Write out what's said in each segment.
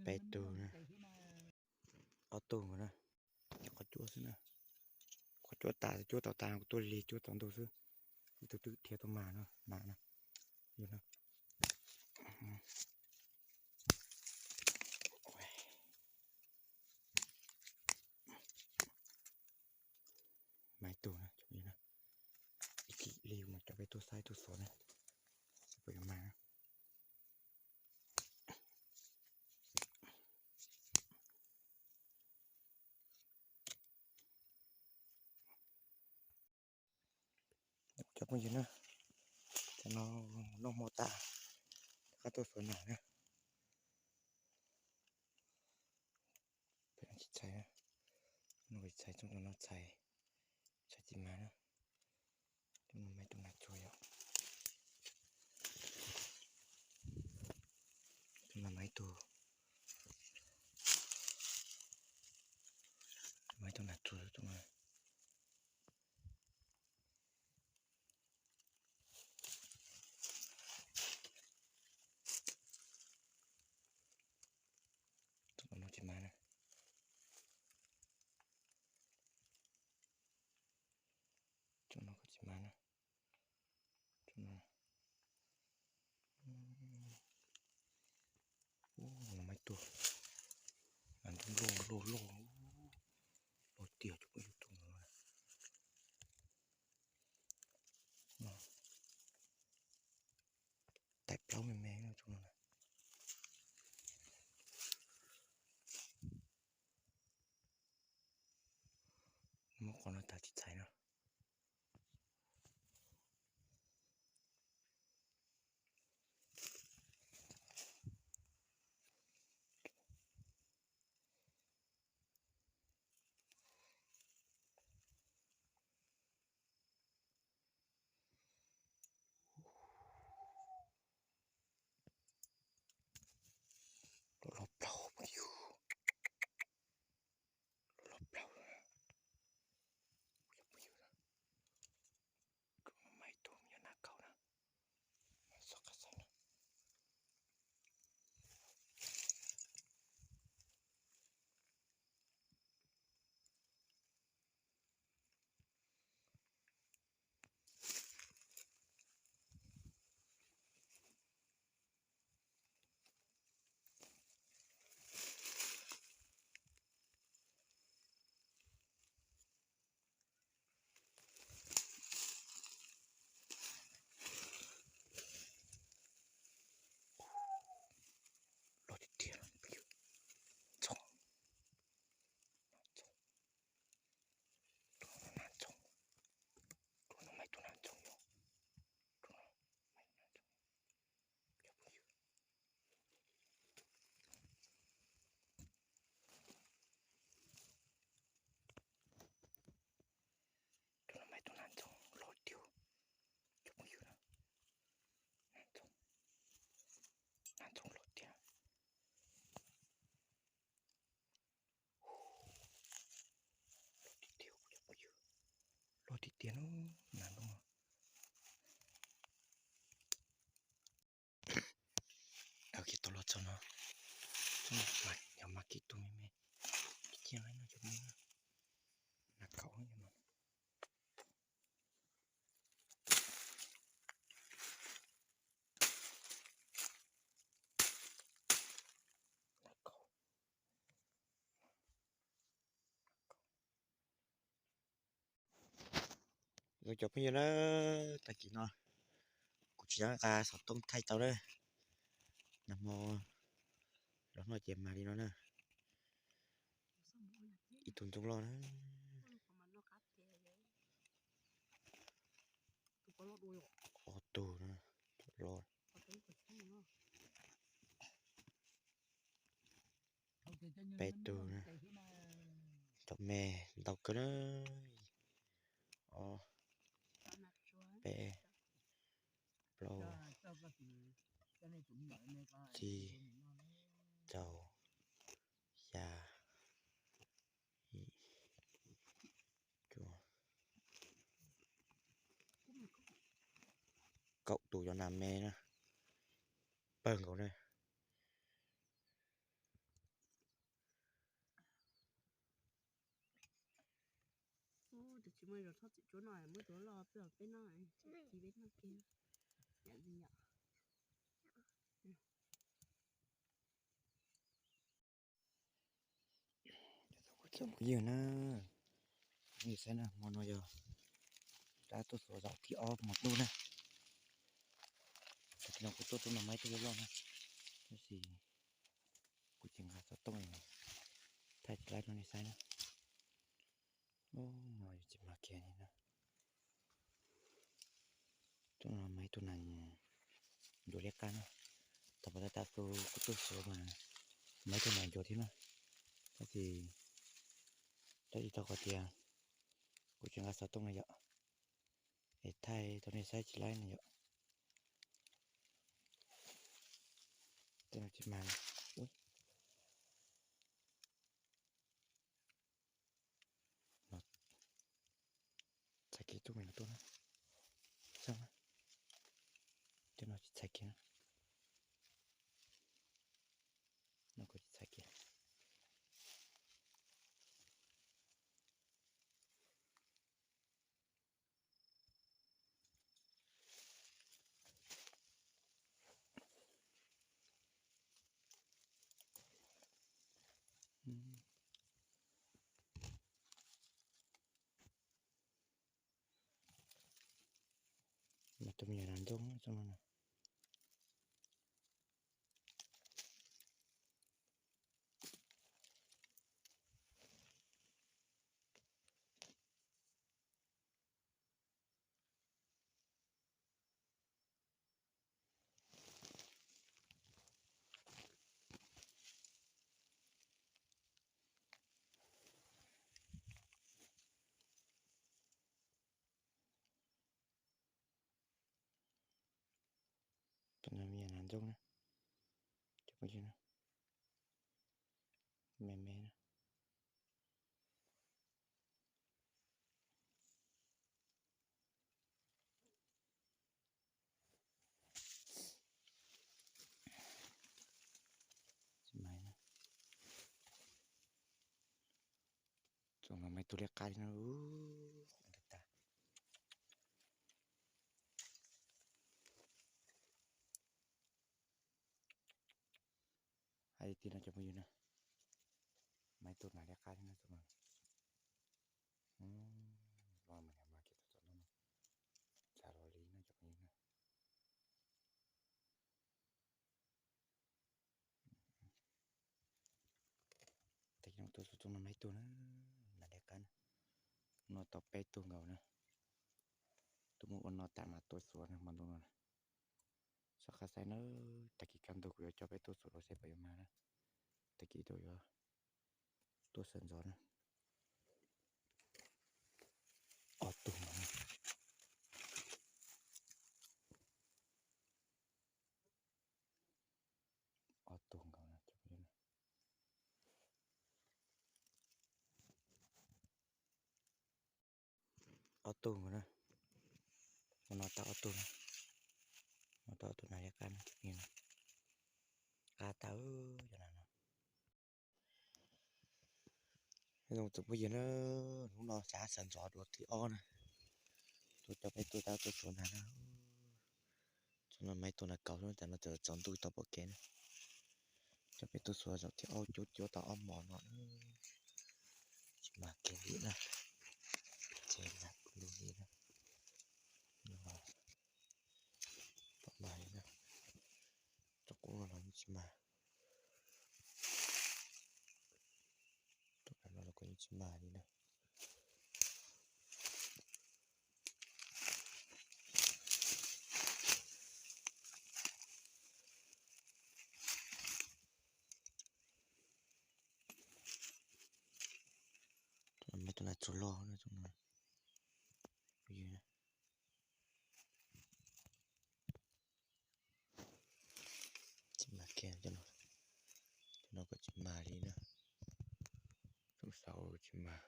Peb tug na, ob tug nkaus na, qhov cuab xwb na. Qhov cuab tas, cuab tau tas kuv tuaj lig cuab tau ntau xwb. Ib tug twb dhia tuaj mas no, mas no, yog no. Mas ib tug na, ib lig mas cov peb tuaj saib tuaj xov na, puas yuav mas na. Cov phooj ywg na, tam no noj hmo tas, rov qab tuaj xov nam na. Peb tsis txhais, no tsis txhais, tsoom no txhais, txhais tsis mas na. Tus no mas ib tug nas tsuag yom. Tus no mas ib tug, mas ib tug nas tsuag tus no. Tus no tsis mas na. Tus no kuj tsis mas na. Tus no, no mas ib tug, mas ntub loj loj loj, loj tiag tus phooj ywg tus no. Tais plaub me me tus no na. Muab qhov no tas tsis txhais no. Loj loj plaug phooj ywg, loj loj plaug, cov phooj ywg na. Tus no mas ib tug me nyuam nas kaum na, xob qab xav na. Loj tiag tiag, ntxoog, ntxoog. Tus no nas ntxoog, tus no mas tus nas ntxoog yom, tus no mas nas ntxoog, cov phooj ywg. Tus no mas tus nas ntxoog loj tiag, cov phooj ywg na, nas ntxoog, nas ntxoog loj tiag. Loj tiag tiag, loj tiag tiag no, nas ntxoog. Kiag tau los txog no, yog mas kiag tus me me, kiag no cov me, nas kaum no. Cov phooj ywg na, tag kis no kuv tsis nco qab xov tooj thaij tau na. Nag hmo los noj ces mas li no na. Ib tug ntxoog loj na. Ob tug na, loj. Peb tug na, cov me ntau kawg na. Ob, peb, plaub, tsib, rau, xya, cuaj, kaum tus cov nas me na, pawg nkaus na. Muaj zaum txhob txwm tsuab no muab tus loj peb peb noj, peb noj kiag. Tsoom phooj ywg na, nej saib na, hmo no yog rab tuaj xuav zaum thib ob hmo ntuj na. Tag kis no kuv tuaj tuaj no mas ib tug loj loj na, tab sis kuv tsis nqa xov tooj thaij tsis laib rau nej saib na. Hmo no yog tsis mag kiag li na. Tuaj no mas ib tug nas ncuav liab qab na. Thaum pom tag tas tus kuv tuaj xuav mas mas ib tug nas ncuav thiab na. Tab sis, tab sis tau qhov tias kuv tsis nqa xov tooj na yom, es thaij rau nej saib tsis laib na yom. Tej no tsis mag. Txhais kiag tub me no tuaj na. Xyov na, tej no tsis txhais kiag na. No kuj tsis txhais kiag. Mas tus me nyuam nas ntxooj txoj no na. Tus no me nyuam nas ntxooj na, cov phooj ywg na, me me na. Tsoom no mas ib tug liab qab li no. Hais tias no cov phooj ywg na, mas ib tug nas liab qab li no. Los mas mas kiag tau txom nyem, txav los li no cov phooj ywg na. Tag kis no tuaj xuav txog no mas ib tug na, nas liab qab na. No tau peb tug nkaus na. Tuaj muab ua no tas mas tuaj xuav na hmo ntuj no na. Soj qab xaib na, tag kis kaj ntug kuv yuav coj peb tuaj xuav los seb puas yuav mag na. Tag kis tau yuav tuaj sawv ntxov na. Ob tug nkaus na. Ob tug nkaus na. Ob tug nkaus na. Ua no tau ob tug na. No tau ob tug nas liab qab na. Qab tag cov nas no. Zoo tsoom phooj ywg na, hnub no xav sawv ntxov dua thib ob na. Tuaj coj peb tuaj tab tuaj xuav nas na. Txog no mas ib tug nas kaus xwb, tam no txawm tsaus ntuj tau pom kev na. Coj peb tuaj xuav zaum thib ob cuab cuab tau ob hmos no na. Tsis mag kiag li na. Ces nag ntuj li na. Pom mag li na. Tsob qub no los yeej tsis mag. Tus no los kuj yeej tsis mag li na. Tus no mas tus nas txuag loj na, tus no. Phooj ywg na. Tsis mag kiag, cov no kuj tsis mag li na. Tus saud tsis mag.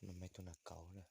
No mas tus nas kaus na.